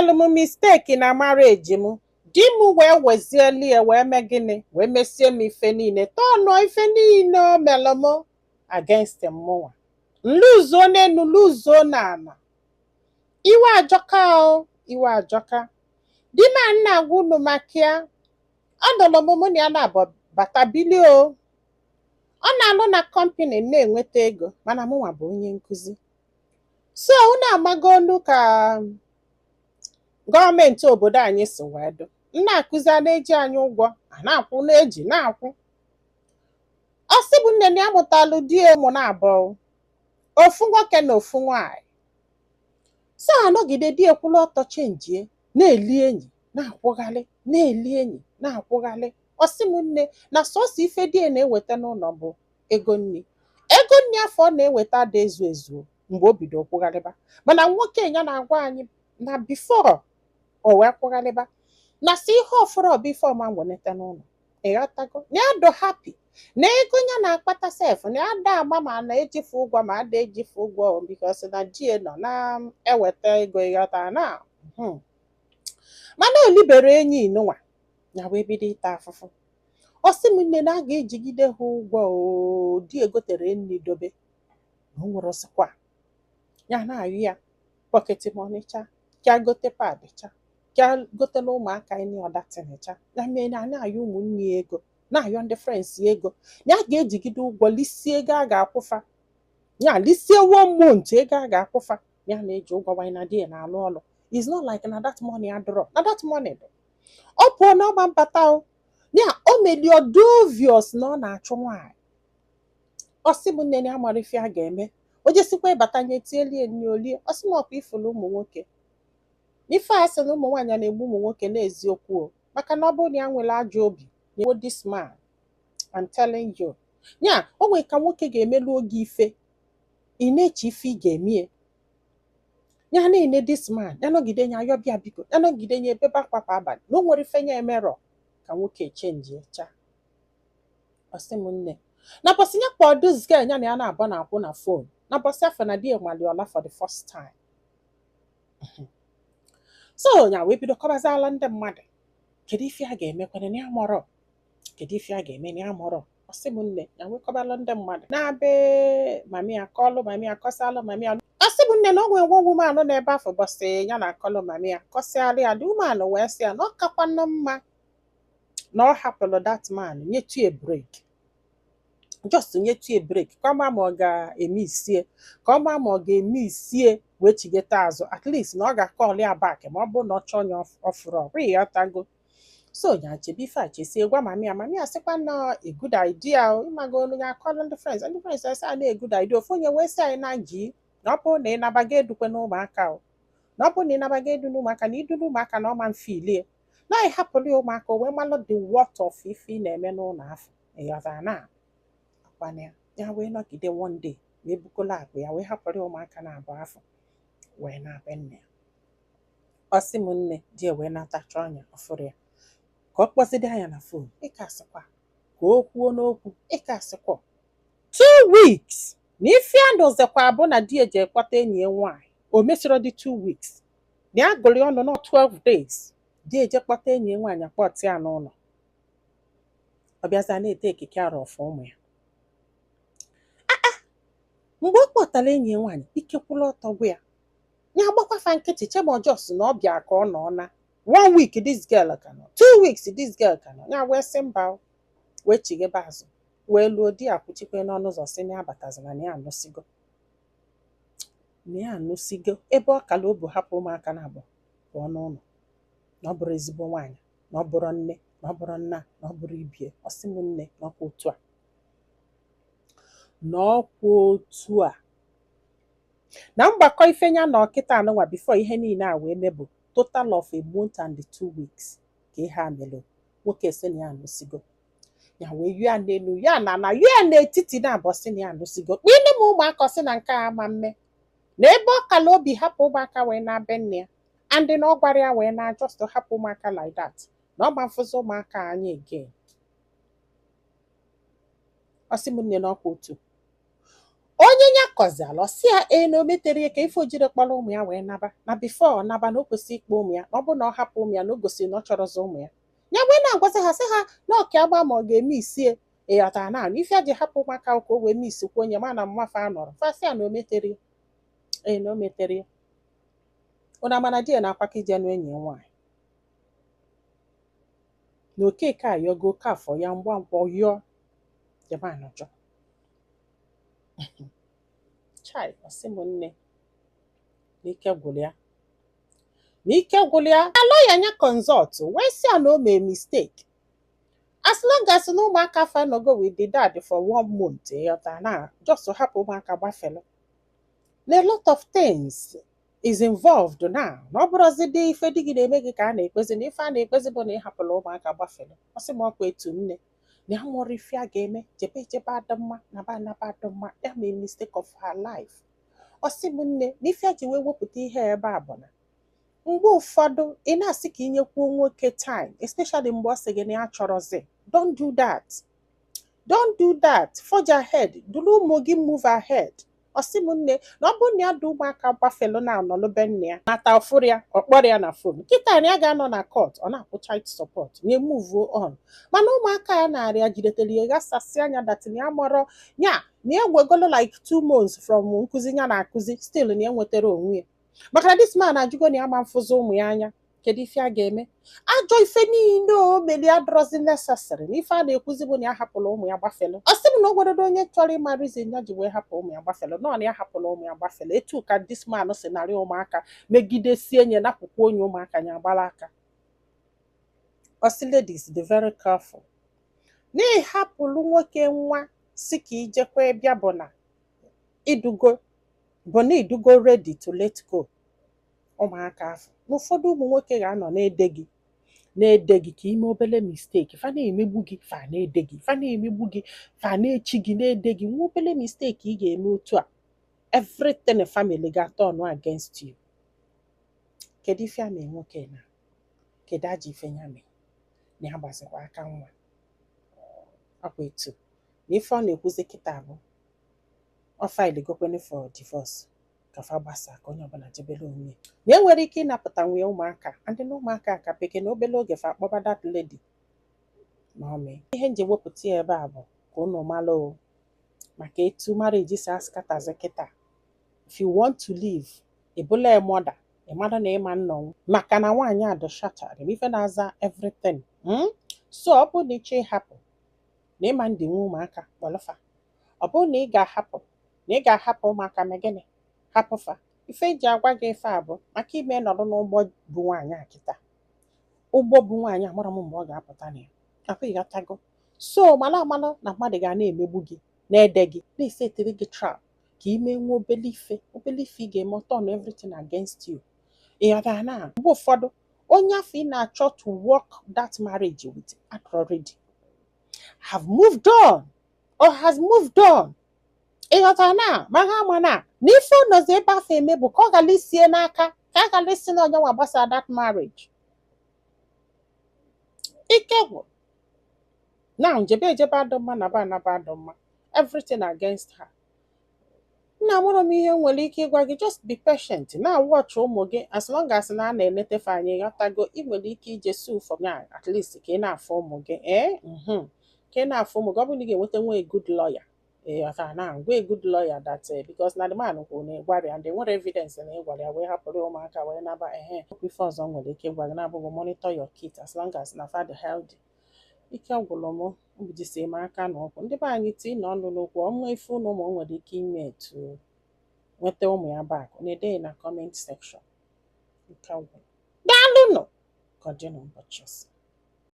Emelu m mistake na marriage m. Di m wee wezieli ya wee mee gịnị? Wee mesie m ife niile, tọnụọ ife niile o melụ m against mụnwa. Nluzuo n'enu, luzuo n'ala. Iwe ajọka o, iwe ajọka. Di m a na-agwa unu maka ya, ọ nọrọ m, mụ na ya na-abọ bata bilie o. Ọ na-alụ na company na-enweta ego, mana mụnwa bụ onye nkụzi. So unu amago olu ka gọọmenti obodo anyị si wee dụ. M na-akụzi, a na-eji anyị ụgwọ, a na-akwụ, na-eji na-akwụ. Ọ sị bụ nne na ya mụtalụ di ya ụmụ na abụọ, ofu nwoke na ofu nwaanyị. So anọgide, di ekwula ọtọ chenjie, na-eli enyi, na-akwụghalị, na-eli enyi, na-akwụghalị. Ọ sị m nne na sọsọ ife di ya na-eweta n'ụlọ bụ ego nri. Ego nri afọ ọ na-eweta ada ezu ezu mgbe o bido kwụghalịba. Mana nwoke ya na-agwa anyị na before o wee kwụghalịba, na si ihe ọfụrụ bụ ife ọma nweneta n'ụlọ. Ịghọtago na ya do happy na ego ya na-akpata sef, na ya da agba ma na-ejifu ụgwọ, ma ada ejifu ụgwọ, because na di ya nọ na-eweta ego. Ịghọta na mana olibere enyi nụnwa ya wee bido ịta afụfụ. Ọ sị m nne na a ga-ejigide ha ụgwọ o. Di egotere nri dobe na o nwere ọsịkwa ya na-ayụ ya pocket money cha ka gote pad, cha ka gotela ụmụaka any other thing, cha ya mee na na-ayọ ụmụnne ya ego, na-ayọ ndị friends ya ego. Ya ga-ejigide ụgwọ lisie ego a ga-akwụfa ya, lisie one month ego a ga-akwụfa. Ya na-eji ụgwọ wanyị na di ya na-alụ ọlụ. It's not like na that money adịrọ, na that money dị. Ọ pụọ n'ọgba mbata o ya o melie ọdụ obvious na ọ na-achụ nwaanyị. Ọ sị m nne ya mara ife a ga-eme. O jesikwa ịbata nye tielie nri olie. Ọ sị m ọkwa ifulu ụmụ nwoke ife a sị na ụmụ nwaanyị na-egbu ụmụ nwoke n'eziokwu o, maka na ọ bụrụ na ya nwere ajọ obi na this man, I'm telling you, ya o nwere ka nwoke ga-emelu oge ife ị na-eche ife ị ga-emie. Ya na-ene this man, ya nọgide ya ayọbịa biko, ya nọgide ya ebebe akwa kwa abalị na o nwere ife ya emerọ ka nwoke chenji cha. Ọ sị m nne na bọsị ya kpọọ this girl ya na ya na-abọ na-akwụ na phone, na bọsị afọ na di ya maliola for the first time. So ya wee bido kọbaziala ndị mmadụ kedu ife a ga-emekwana na ya mọrọ, kedu ife a ga-eme na ya mọrọ. Ọ sị m nne ya wee kọbala ndị mmadụ na-be mami ya, kọlụ mami ya, kọsalụ mami ya. Ọ sị m nne na o nwere nwa woman n'ebe afọ bọsị ya na-akọlụ mami ya, kọsịalụ ya. The woman wee sị ya na ọ kakwanụ mma na ọ hapụrụ that man, nyetu a break, just nyetu a break, ka ọ ma ma ọ ga-eme isie, ka ọ ma ma ọ ga-eme isie wee chigete azụ. At least na ọ ga-akọlụ ya back ma ọ bụrụ na ọ chọọ ya ọfụrụ ọ ịghọtago. So ya chebe ife a, chesie, gwa mami ya. Mami ya sịkwa na a good idea o. Ịmago olu ya akọlụ ndị friends, ndị friends asị a na a good idea. Ofu onye wee sị anyị na ji na ọ bụrụ na ị nabaga edukwe n'ụmụaka o, na ọ bụrụ na ị nabaga edu n'ụmụaka, na idu n'ụmụaka na ọma mfe ilie na ị hapụrụ ya ụmụaka o wee malụ the worth of ife ị na-eme n'ụlọ afọ. Ịghọtara na akwana ya. Ya wee nọgide, one day wee bukola akpa ya, wee hapụrụ ya ụmụaka na abụọ afọ, wee na-abịa nne ya. Ọ sị m nne, di ya wee natacha ọnya ọfụrụ ya ka ọ kpọzide anya na phone. Ịka asịkwa ka o kwuo n'okwu, ịka asịkwa 2 weeks na ife a nọzikwa bụ na di ya ji ekpọta enyi ya nwaanyị. O mesịrị dị 2 weeks na ya gụrụ ya ọnụ nọ 12 days, di eje kpọta enyi ya nwaanyị, akpọta ya n'ụlọ. Ọ bịaza na-ete ekike arọ ọfụ ụmụ ya. Mgbe ọ kpọtara enyi ya nwaanyị, ike kwụrụ ọtọ gwa ya, ya agbakwafa nkịtị chema jos na ọ bịa ka ọ nọ na one week, this girl ka nọ 2 weeks, this girl ka nọ. Ya wee sị mba o, wee chighebe azụ, wee luo, di ya kwuchikwe n'ọnụ ụzọ, sị na ya abatazina, na ya anụsigo, na ya anụsigo. Ebe ọ kala obu hapụ ụmụaka na abụọ pụọ n'ụlọ, na ọ bụrụ ezigbo nwaanyị, na ọ bụrụ nne, na ọ bụrụ nna, na ọ bụrụ ibie. Ọ sị m nne na ọkwa otu a, na ọkwa otu a na mgbakọ ife ya na ọkịta anụnwa before ihe niile a wee mebụ total of a month and 2 weeks ka ihe a mere. Nwoke sị na ya anụsigo. Ya wee yụọ ya n'elu ya na yụọ ya n'etiti na abụọ, sị na ya anụsigo. Kpịnụ m ụmụaka, sị na nke a ama mme, na ebe ọ kala obi hapụ ụmụaka wee na-be nne ya, and na ọ gwara ya wee na just hapụ ụmụaka like that, na ọ gba mfụzi ụmụaka anya again. Ọ sị m nne na ọkwa otu Onye ya kọziala, ọ sị ya ee, na o metere ya ka ife ojiri kpọrọ ụmụ ya wee naba, na before ọ naba na o kwesịrị ịkpọ ụmụ ya, na ọ bụrụ na ọ hapụ ụmụ ya, na o gosiri na ọ chọrọzi ụmụ ya. Ya wee na-agwazi ha, sị ha na ọka agba ma ọ ga-eme isie. Ịghọtara na ife a ji hapụ ụmụaka ka o wee mee isikwa onye ma na mmafa nọrọ fasị ya na o metere ya, ee, na o metere ya. Ụna mana di ya na-akwakọ ije nụ enyi ya nwaanyị na Okeke ayọgo Okafọ ya ngwa ngwa yọọ jebe anọjọ. Chai, ọsị m nne, n'ike gwụrụ ya, n'ike gwụrụ ya. Alọ ya nya consult wee sị ya na o mee mistake, as long as na ụmụaka fa nọgo with the dad for one month. Ịghọta na just hapụ ụmụaka gbafelu, na a lot of things is involved now, na ọ bụrụzi dị ife di gị na-eme gị ka a na-ekpezi, na ife a na-ekpezi bụ na ịhapụla ụmụaka gbafelu. Ọ sị m ọkwa etu nne na ya nwere ife a ga-eme, jebe jebe adịmma, naba anaba adịmma. Ya mee mistake of her life. Ọ sị m nne, na ife a ji wee wepụta ihe ebe a bụ na mgbe ụfọdụ ị na-asị ka inyekwuo nwoke time, especially mgbe ọ sị gị na ya chọrọzi. Don't do that, don't do that. Forge ahead, duru ụmụ gị, move ahead. Ọ sị m nne, na ọ bụrụ na ya dị ụmụaka gbafelu na anọlụ be nne ya nata ọfụrụ ya, ọ kpọrọ ya na phone kịta na ya ga-anọ na court, ọ na-akwụ child support na move on. Mana ụmụaka ya na-arịa jidetere ya ghasasị anya datin ya mọrọ ya na ya gwegolo like 2 months from nkụzi ya na-akụzi, still na ya nwetara onwe ya, maka na this man ajụgo na ya ma mfụzi ụmụ ya anya. Kedu ife a ga-eme? Ajọ ife niile o meli adọrọzi necessary, na ife a na-ekwuzi bụ na ya hapụrụ ụmụ ya gbafelu. Ọ sị m na o nweredo onye chọrọ ịma reason ya ji wee hapụ ụmụ ya gbafelu, nọ na ya hapụrụ ụmụ ya gbafelu etu ka this man si narị ụmụaka megidesie nye, napụkwa onye ụmụaka ya agbara aka. Ọ sị, ladies, dị very careful na ịhapụrụ nwoke nwa si ka ijekwa bịa, bụ na idugo ready to let go ụmụaka ahụ. Na ụfọdụ ụmụ nwoke ga-anọ na-ede gị, na-ede gị ka ime obele mistake, fa na-emegbu gị, fa na-ede gị, fa na-emegbu gị, fa na-echi gị, na-ede gị. Nwa obele mistake ị ga-eme otu a, everything family ga-turn against you. Kedu ife a mee nwoke na kedu ajọ ife ya mee na ya gbazikwa aka nwa ọkwa etu na ife ọ na-ekwuzi kịta bụ ọ file gokwene for divorce, ka fa gbasa, ka onye ọbụla jebere onwe ya, na e nwere ike ịnapụta nwunye ụmụaka ndị na ụmụaka ka peke na obele oge fa akpọba that lady. Ma ọ mee ihe nji wepụta ya ebe a bụ ka unu mara o maka etu marriage si askatazi kịta. If you want to live, ị bụla a mother, ị mara na ịma nnọnwụ, maka na nwaanyị a dị shattered ife na-aza everything. So ọ bụrụ na ị chọọ ịhapụ na ịma ndị nwe ụmụaka kpọlụfa, ọ bụrụ na ị ga-ahapụ na ị ga-ahapụ ụmụaka, mee gịnị? Hapụfa. Ife eji agwa gị ife a bụ maka ime nọrọ n'ụgbọ bụ nwaanyị a kịta, ụgbọ bụ nwaanyị a mara m mgbe ọ ga-apụta na ya akwa. Ịghọtago? So mara amara na mmadụ ga na-emegbu gị, na-ede gị, na-esetiri gị trap ka ime nwa obele ife, obele ife ị ga-eme, turn everything against you. Ịghọtara na mgbe ụfọdụ onye afọ ị na-achọ to work that marriage with already have moved on or has moved on. Ịghọtara na ma ha ama na ife ọ nọzi ebe afọ eme bụ ka ọ ghara isie n'aka, ka a ghara isi na onye nwa gbasara that marriage. Ike gwụ now, njebe ejebe adụ mma, naba anaba adụ mma, everything against her. Nna, amụrụ m ihe m nwere ike ịgwa gị, just be patient na watch ụmụ gị, as long as na a na-enetefe anyị. Ghọtago? Ị nwere ike ije sue for ya, at least ka ị na-afụ ụmụ gị, ee, ka ị na-afụ ụmụ gị. Ọ bụrụ na ị ga-enweta nwa a good lawyer, ịghọtara na gwa a good lawyer that because na the man kwuru na ịgwara ya and nwere evidence na ịgwara ya wee hapụrụ ụmụaka wee naba. Ehe, okwu ife ọzọ m nwere ike ịgwa gị na-abụghị monitor your kids, as long as na fa dị healthy. Ike gwụrụ m, mbijisie m aka n'ụkwụ. Ndị be anyị tii na ọnụ n'okwu ọnwa ife ụnụ ụmụ nwere ike ime etu nweta ụmụ ya back na-ede na comment section. Ike gwụrụ. Daalụnụ, ka ọ dị n'ụbọchị ọzọ.